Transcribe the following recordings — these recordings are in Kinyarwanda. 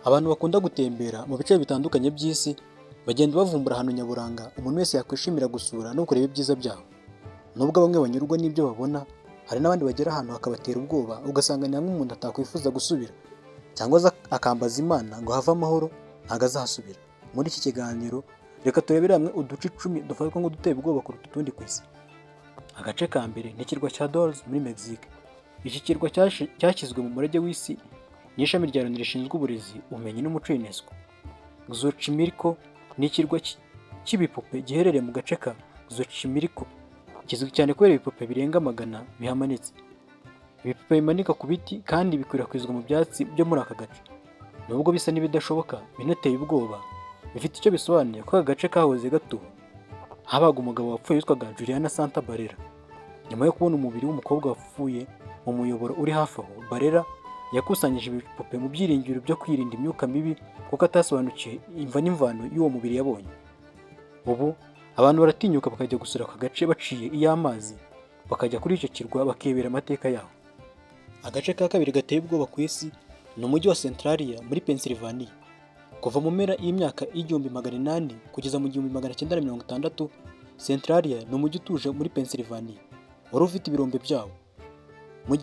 Abantu bakunda gutembera mu bice bitandukanye by'isi bagenda bavumbura ahantu nyaburanga umuntu wese yakwishimira gusura no kureba ibyiza byaho. Nubwo bamwe banyurwa n'ibyo babona, hari n'abandi bagera ahantu hakabatera ubwoba, ugasanga ni hamwe umuntu atakwifuza gusubira cyangwa se akambaza Imana ngo have amahoro, ntabwo azahasubira. Muri iki kiganiro reka turebere hamwe uduce 10 dufatwa nk'uduteye ubwoba kuruta utundi ku isi. Agace ka mbere ni ikirwa cya Dolores muri Mexique. Iki kirwa cyashyizwe mu murage w'isi n'ishami rya Loni rishinzwe uburezi, ubumenyi n'umuco, UNESCO. Xochimilco ni ikirwa cy'ibipupe giherereye mu gace ka Xochimilco, kizwi cyane kubera ibipupe birenga 100 bihamanitse. Ibipupe bimanika ku biti kandi bikwirakwizwa mu byatsi byo muri aka gace. Nubwo bisa n'ibidashoboka binateye ubwoba, bifite icyo bisobanuye ko aka gace kahoze gatuwe. Habaga umugabo wapfuye witwaga Juliana Santa Barrera. Nyuma yo kubona umubiri w'umukobwa wapfuye mu muyoboro uri hafi aho, Barrera yakusanyije ibipupe mu byiringiro byo kwirinda imyuka mibi, kuko atasobanukiwe imva n'imvano y'uwo mubiri yabonye. Ubu abantu baratinyuka bakajya gusura aka gace baciye iy'amazi, bakajya kuri icyo kirwa bakibera amateka yaho. Agace ka kabiri gateye ubwoba ku isi ni umujyi wa Centralia muri Pennsylvania. Kuva mu mpera y'imyaka y'1800 kugeza mu 1960, Centralia ni umujyi utuje muri Pennsylvania wari ufite ibirombe byawo. Mu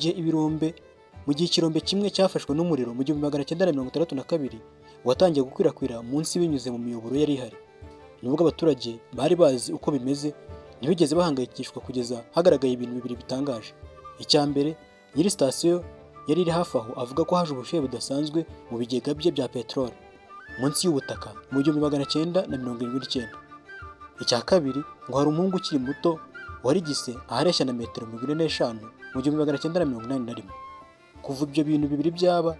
gihe ikirombe kimwe cyafashwe n'umuriro mu 1962, watangiye gukwirakwira munsi binyuze mu miyoboro yari ihari. Nubwo abaturage bari bazi uko bimeze, ntibigeze bahangayikishwa kugeza hagaragaye ibintu bibiri bitangaje. Icya mbere, nyiri sitasiyo yari iri hafi aho avuga ko haje ubushyuhe budasanzwe mu bigega bye bya peteroli munsi y'ubutaka mu 1979. Icya kabiri, ngo hari umuhungu ukiri muto warigise ahareshya na metero 45 mu 1981. Kuva ibyo bintu bibiri byaba,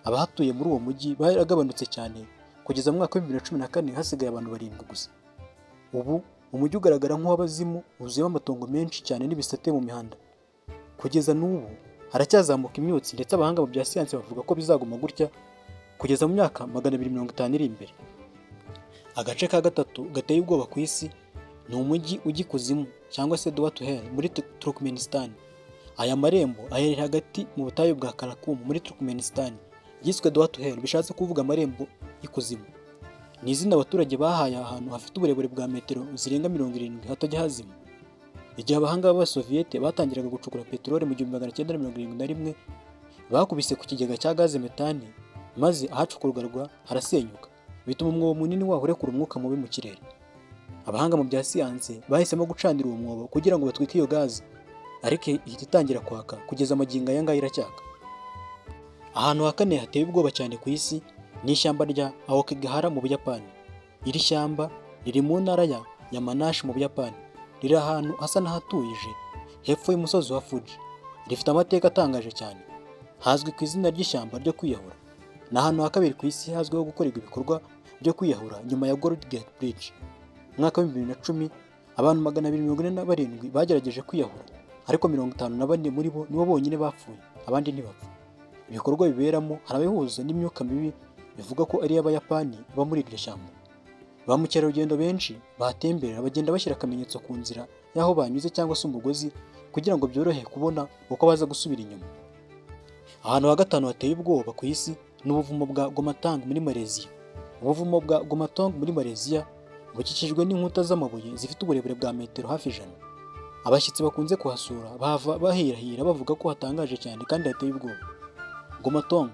abahatuye muri uwo mujyi baragabanutse cyane, kugeza mu mwaka wa 2014 hasigaye abantu barindwi gusa. Ubu umujyi ugaragara nk'uw'abazimu, wuzuyemo amatongo menshi cyane n'ibisate mu mihanda. Kugeza n'ubu haracyazamuka imyotsi, ndetse abahanga mu bya siyansi bavuga ko bizaguma gutya kugeza mu myaka 250 iri imbere. Agace ka gatatu gateye ubwoba ku isi ni umujyi ujya ikuzimu cyangwa se Door to Hell muri Turkmenistan. Aya marembo aherereye hagati mu butayu bwa Karakum muri Turkmenistan, yiswe Door to Hell, bishatse kuvuga amarembo y'ikuzimu. Ni izina abaturage bahaye ahantu hafite uburebure bwa metero zirenga 70 hatajya hazima. Igihe abahanga b'Abasoviyete batangiraga gucukura peteroli mu 1971, bakubise ku kigega cya gaze metani, maze ahacukurwaga harasenyuka, bituma umwobo munini waho urekura umwuka mubi mu kirere. Abahanga mu bya siyansi bahisemo gucanira uwo mwobo kugira ngo batwike iyo gaze, ariko ihita itangira kwaka, kugeza magingo aya ngaya iracyaka. Ahantu ha kane hateye ubwoba cyane ku isi ni ishyamba rya Aokigahara mu Buyapani. Iri shyamba riri mu ntara ya Yamanashi mu Buyapani. Riri ahantu hasa n'ahatuje hepfo y'umusozi wa Fuji. Rifite amateka atangaje cyane. Hazwi ku izina ry'ishyamba ryo kwiyahura. Ni ahantu ha kabiri ku isi hazwiho gukorerwa ibikorwa byo kwiyahura nyuma ya Golden Gate Bridge. Mu mwaka wa 2010 abantu 247 bagerageje kwiyahura, ariko 54 muri bo nibo bonyine bapfuye, abandi ntibapfa. Ibikorwa biberamo hari ababihuza n'imyuka mibi bivuga ko ari iy'Abayapani iba muri iryo shyamba. Ba mukerarugendo benshi bahatemberera bagenda bashyira akamenyetso ku nzira y'aho banyuze cyangwa se umugozi, kugira ngo byorohe kubona uko baza gusubira inyuma. Ahantu ha gatanu hateye ubwoba ku isi ni ubuvumo bwa Gomantong muri Malaysia. Ubuvumo bwa Gomantong muri Malaysia bukikijwe n'inkuta z'amabuye zifite uburebure bwa metero hafi 100. Abashyitsi bakunze kuhasura bahava bahirahira bavuga ko hatangaje cyane kandi hateye ubwoba. Gomantong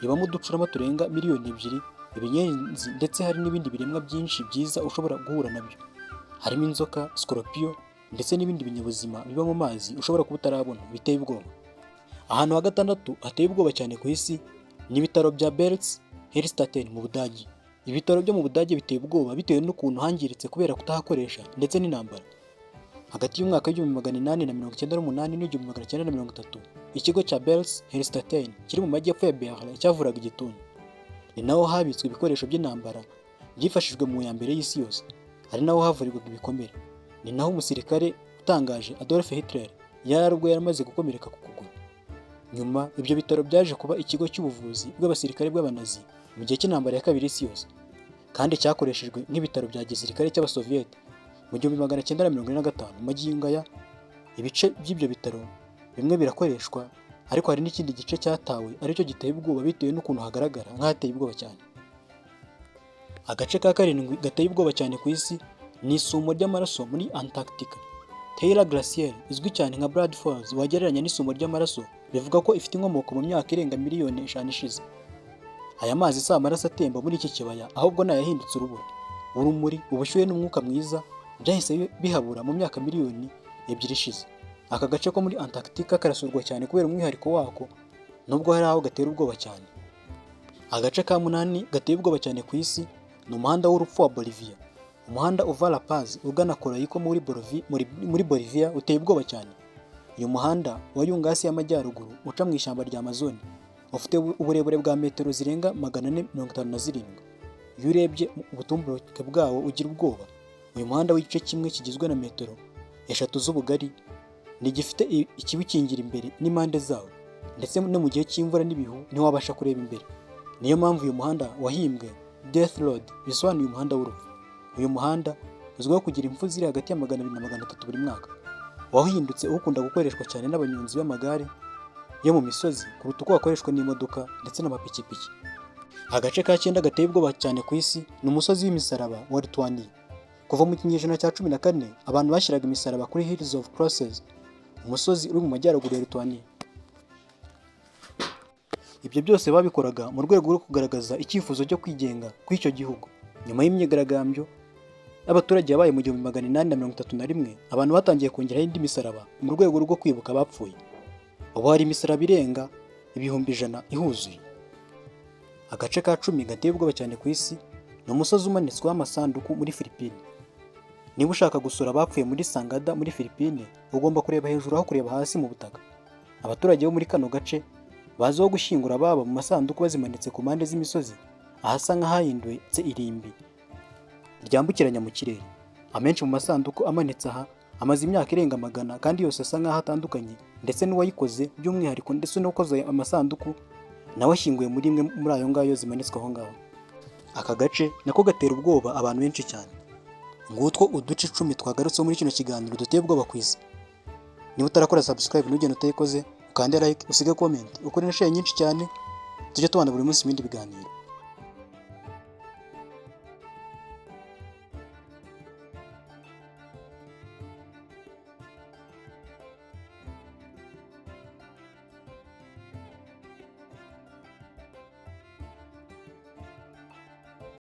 ibamo uducurama turenga miliyoni 2, ibinyenzi, ndetse hari n'ibindi biremwa byinshi byiza ushobora guhura nabyo. Harimo inzoka, scorpion, ndetse n'ibindi binyabuzima biba mu mazi ushobora kuba utarabona biteye ubwoba. Ahantu ha gatandatu hateye ubwoba cyane ku isi ni ibitaro bya Beelitz Heilstätten mu Budage. Ibitaro byo mu Budage biteye ubwoba bitewe n'ukuntu hangiritse kubera kutahakoresha ndetse n'intambara. Hagati y'umwaka wa 1898 n'1930, ikigo cya Beelitz Heilstätten kiri mu majyepfo ya Berlin cyavuraga igituntu. Ni naho habitswe ibikoresho by'intambara byifashishijwe mu ya mbere y'isi yose. Ari naho havurirwaga ibikomere. Ni naho umusirikare utangaje Adolf Hitler yari ari ubwo yari amaze gukomereka ku kuguru. Nyuma ibyo bitaro byaje kuba ikigo cy'ubuvuzi bw'abasirikare bw'Abanazi mu gihe cy'intambara ya kabiri y'isi yose, kandi cyakoreshejwe nk'ibitaro bya gisirikare cy'Abasoviyete mu 1945. Magingo aya ibice by'ibyo bitaro bimwe birakoreshwa, Ariko hari n'ikindi gice cyatawe aricyo giteye ubwoba, bitewe n'ukuntu hagaragara nk'ahateye ubwoba cyane. Agace ka karindwi gateye ubwoba cyane ku isi ni isumo ry'amaraso muri Antarctica. Taylor Glacier, izwi cyane nka Blood Falls, wagereranya n'isumo ry'amaraso, bivuga ko ifite inkomoko mu myaka irenga miliyoni 5 ishize. Aya mazi si amaraso atemba muri iki kibaya, ahubwo ni ayahindutse urubura. Urumuri, ubushyuhe n'umwuka mwiza byahise bihabura mu myaka miliyoni 2 ishize. Aka gace ko muri Antarctica karasurwa cyane kubera umwihariko wako, nubwo hari aho gatera ubwoba cyane. Agace ka munani gateye ubwoba cyane ku isi ni umuhanda w'urupfu wa Bolivia. Umuhanda uva La Paz ugana Coroico muri Bolivia uteye ubwoba cyane. Uyu muhanda wa Yungas y'Amajyaruguru uca mu ishyamba rya Amazon ufite uburebure bwa metero zirenga 457. Iyo urebye ubutumburuke bwawo ugira ubwoba. Uyu muhanda w'igice kimwe kigizwe na metero 3 z'ubugari ntigifite ikiwukingira imbere n'impande zawo, ndetse no mu gihe cy'imvura n'ibihu ntiwabasha kureba imbere. Niyo mpamvu uyu muhanda wahimbwe Death Road, bisobanuye umuhanda w'urupfu. Uyu muhanda uzwiho kugira impfu ziri hagati ya 200 na 300 buri mwaka. Wahindutse ukunda gukoreshwa cyane n'abanyonzi b'amagare yo mu misozi kuruta uko wakoreshwa n'imodoka ndetse n'amapikipiki. Agace ka cyenda gateye ubwoba cyane ku isi ni umusozi w'imisaraba wa Lithuania. Kuva mu kinyejana cya 14, abantu bashyiraga imisaraba kuri Hills of Crosses, umusozi uri mu majyaruguru ya Lithuania. Ibyo byose babikoraga mu rwego rwo kugaragaza icyifuzo cyo kwigenga kw'icyo gihugu. Nyuma y'imyigaragambyo y'abaturage yabaye mu 1831, abantu batangiye kongeraho indi misaraba mu rwego rwo kwibuka abapfuye. Ubu hari imisaraba irenga 100,000 ihuzuye. Agace ka 10 gateye ubwoba cyane ku isi ni umusozi umanitsweho amasanduku muri Filipine. Niba ushaka gusura abapfuye muri Sangada muri Filipine, ugomba kureba hejuru aho kureba hasi mu butaka. Abaturage bo muri kano gace bazwiho gushyingura ababo mu masanduku bazimanitse ku mpande z'imisozi, ahasa nk'ahahindutse irimbi ryambukiranya mu kirere. Amenshi mu masanduku amanitse aha amaze imyaka irenga 100, kandi yose asa nk'aho atandukanye, ndetse n'uwayikoze by'umwihariko, ndetse n'uwakoze amasanduku nawe ashyinguye muri imwe muri ayo ngayo zimanitswe aho ngaho. Aka gace nako gatera ubwoba abantu benshi cyane. Ngutwo uduce 10 twagarutseho muri kino kiganiro duteye ubwoba ku isi. Niba utarakora subscribe, ntugende utayikoze. Ukande like, usige comment, ukore na share nyinshi cyane, tujye tubana buri munsi mu bindi biganiro.